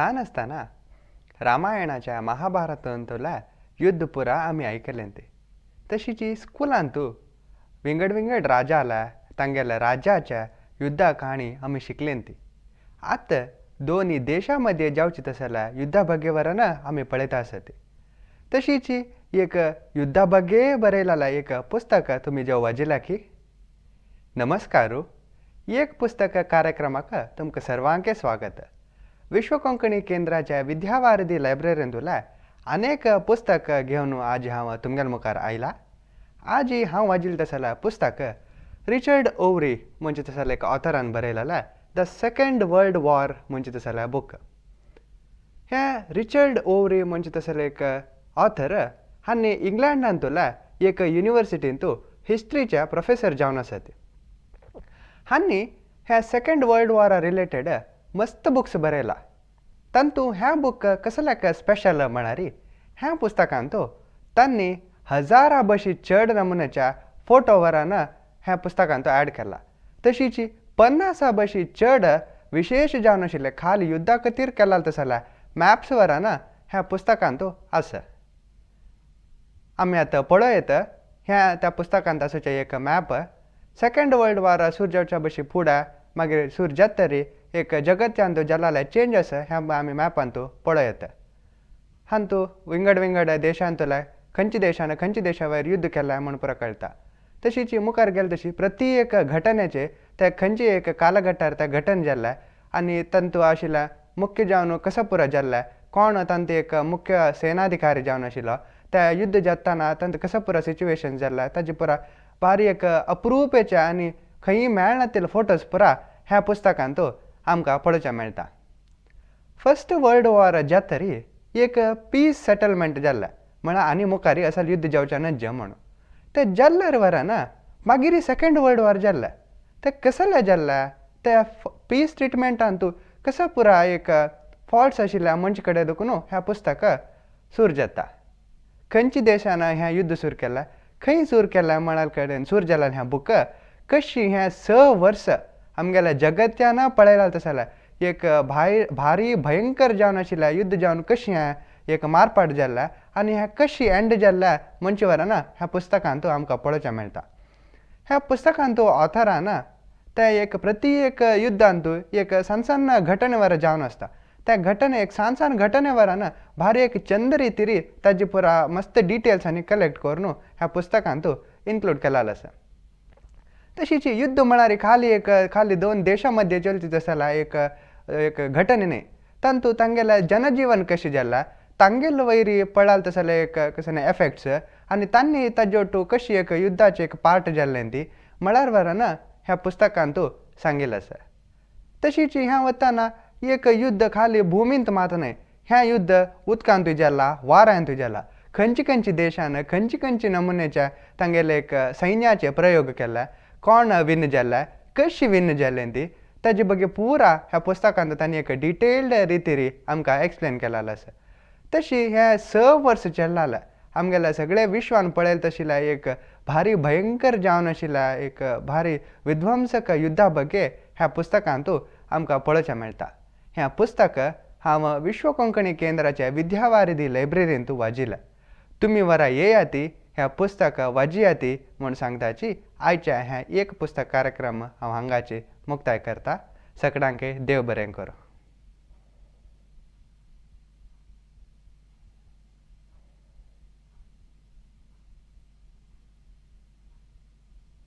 सान आसतना रामायणाच्या महाभारतांतल्या युद्ध पुरा आमी आयकलें ते. तशीच स्कुलांत विंगड विंगड राजाल्या तांगेल्या राज्याच्या युद्धा काणी आमी शिकलें ती. आतां दोनी देशां मदीं जावची तसल्या युद्धा बगे वरन आमी पळयता आसत. तशीच एक युद्धा बगे बरयलेलें एक पुस्तक तुमी जेव वाजिला की. नमस्कार, एक पुस्तक कार्यक्रमाक तुमकां सर्वांके स्वागत. विश्व कोंकणी केंद्राच्या विद्यावारिधी लायब्ररींतल्या अनेक पुस्तक घेवन आज हांव तुमगेल्या मुखार आयला. आज हांव वाजिल्लें तसलें पुस्तक रिचर्ड ओवरी म्हणजे तसलें एक ऑथरान बरयलेलें the second world war म्हणजे तसलें बूक. हें रिचर्ड ओवरी म्हणजे तसलें एक ऑथर हांणी इंग्लंडांतल्या एक युनिवर्सिटींत हिस्ट्रीचे प्रोफेसर जावन आसात. हांणी ह्या सेकंड वर्ल्ड वॉरा रिलेटेड मस्त बुक्स बरयला. तांतू हें बूक कसल्याक स्पेशल म्हळ्यार ह्या पुस्तकांत तांणी हजारा बशी चड नमुन्याच्या फोटो वरान ह्या पुस्तकांत ऍड केला. तशीच 50 बशी चड विशेश जावन आशिल्ले खाली युद्धा खातीर केला तसल्या मॅप्स वरान ह्या पुस्तकांत आसा. आमी आतां पळयत ह्या त्या पुस्तकांत आसूचे एक मॅप. सेकंड वर्ल्ड वॉर सुरू जावच्या बशी फुडें मागीर सुरू जातरी एक जगत्यांत जाल्ले चेंज आसा ह्या आमी मॅपांत पळयत. हांतू विंगड विंगड देशांतले खंयच्या देशान खंयच्या देशा वयर युद्ध केलां म्हूण पुरो कळटा. तशीच मुखार गेले तशी प्रति एक घटनेचे ते खंयचे एक कालघट्टार ते घटन जाल्लें आनी तांतू आशिल्लें मुख्य जावन कसो पुरो जाल्लें, कोण तांतू एक मुख्य सेनाधिकारी जावन आशिल्लो, त्या युद्ध जाताना तांतू कसो पुरो सिच्युएशन जाल्लें ताजे पुरा बारी एक अप्रुपेचे आनी खंयी मेळना फोटोज पुरा ह्या पुस्तकांत आमकां पळोवचें मेळटा. फर्स्ट वर्ल्ड वॉर जातरी एक पीस सेटलमेंट जाल्लें म्हळ्यार आनी मुखार असल युद्ध जावचें नज्ज म्हणून. ते जाल्ल्यार वरान मागीर सेकंड वर्ल्ड वॉर जाल्लें. तें कसलें जाल्लें त्या पीस ट्रिटमेंटांतू कसो पुरा एक फॉल्ट्स आशिल्ल्या मनशा कडेन देखून ह्या पुस्तक सुरू जाता. खंयच्या देशान हें युद्ध सुरू केलें, खंय सुरू केलें म्हळ्यार कडेन सुरू जालें हें बूक कशी हें 6 वर्स आमगेल्या जगत्यान पळयलां तसलें एक भारी भयंकर जावन आशिल्लें युद्ध जावन कशें हें एक मारपाट जाल्लें आनी हें कशी एंड जाल्लें म्हणचे वरान ह्या पुस्तकांत आमकां पळोवचें मेळटा. ह्या पुस्तकांत ऑथरान ते एक प्रति एक युद्धांत एक सान सान घटने वर जावन आसता. त्या घटने एक सान सान घटने वरान भारी एक चंद रितीरी ताजी पुरा मस्त डिटेल्स आनी कलेक्ट करून ह्या पुस्तकांत इन्क्लूड केलेलें आसा. तशीच युद्ध म्हळ्यार खाली एक खाली दोन देशां मध्य चलती तसल्या एक एक घटने न्हय, तांतू तांगेलें जनजीवन कशें जालां, तांगेलो वयरी पळाल तसले एक कसले एफेक्ट्स आनी तांणी ताजे ओटू कशी एक युद्धाचे एक पार्ट जाल्लें ती म्हळ्यार वरान ह्या पुस्तकांत सांगिल्लें आसा. तशीच ह्या वतना एक युद्ध खाली भुमींत मात न्हय, हें युद्ध उदकांतूय जालां, वाऱ्यांतूय जालां. खंयचे खंयचे देशान खंयचे खंयचे नमुन्याच्या तांगेले एक सैन्याचे प्रयोग केले, कोण विन जाल्ले, कशी विन जालें ती ताजे बगे पुरा ह्या पुस्तकांत तांणी एक डिटेल्ड रितीरी आमकां एक्सप्लेन केलेलें आसा. तशी हें 6 वर्स चल्लालें आमगेल्या सगळ्या विश्वान पळयलें तशिल्लें एक भारी भयंकर जावन आशिल्लें एक भारी विध्वंसक युद्धा बगे ह्या पुस्तकांत आमकां पळोवचें मेळटा. हें पुस्तक हांव विश्व कोंकणी केंद्राच्या विद्यावारिधी लायब्ररींत वाजिलें. तुमी वरा येयाती ह्या पुस्तक वाजियाती म्हूण सांगताची आयच्या ह्या एक पुस्तक कार्यक्रम हांव हांगाची मुक्ताय करता. सगळ्यांक देव बरें करूं.